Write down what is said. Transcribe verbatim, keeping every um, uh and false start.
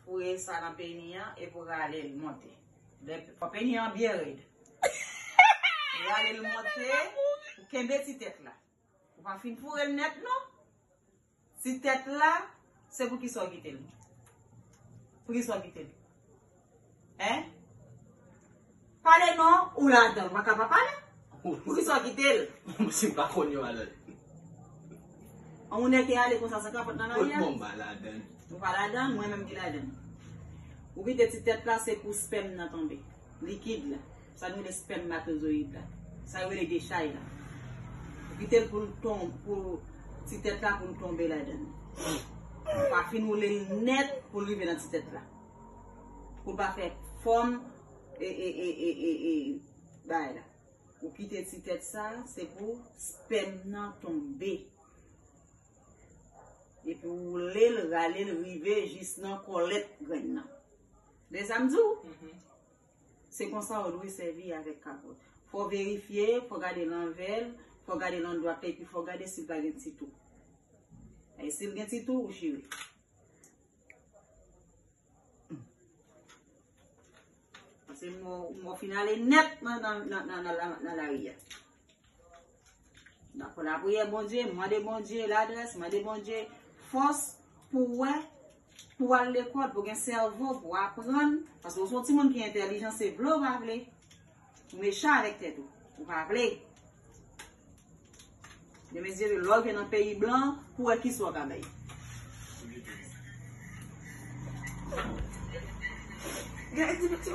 Foure sa nan peni an epi w rale l monte. Lè fò peni an byen rèd. Rale l monte, ou kenbe ti tèt la. Ou pa fin foure l nèt non. Ti tèt la, se pou kisa w kite l? Pou kisa w kite l? Hein? Pale non, ou ladan, ou pa ka pa pale. Pou kisa w kite l? Si m pa konn yo alè. An ou nèk e ale konsa san kapòt nan lari a? Kot bon ba ladan? Ou pa ladan, mwen menm ki ladan. Ou kite ti tèt la, se pou spèm nan tonbe. Likid la. Sa nou rele spèmatozoyid la. Sa yo rele dechay la. Ou kite l pou l ton, pou ti tèt la pou l tonbe ladan. Ou pa fin woule l nèt pou l rive nan ti tèt la. Pou l pa fè fòm e, e, e, e, e, e bagay la. Ou kite ti tèt sa, se pou spèm nan tonbe. Epi ou woule l, rale l, rive jis nan kòlèt grenn nan. Lè sa m di w, se konsa ou dwe sèvi avèk kapòt. Fò w verifye, fò w gade lanvè l, fò w gade landwat la, epi fò w gade si l pa gen ti tou. E si l gen ti tou, ou chire. Paske mò, mò fin ale nèt nan, nan, nan, nan, nan, nan lari a. Dakò, lapriyè Bondye, mande Bondye ladrès, mande Bondye fòs pou w wè, pou w al lekòl, pou w gen sèvo, pou w aprann. Paske ou se yon timoun ki entèlijan, se vle ou pa vle. Ou mechan avèk tèt ou. Ou pa vle. Demen Dye vle, lè w gen nan peyi blan, pou wè kisa w ka bay. Gen ti, ti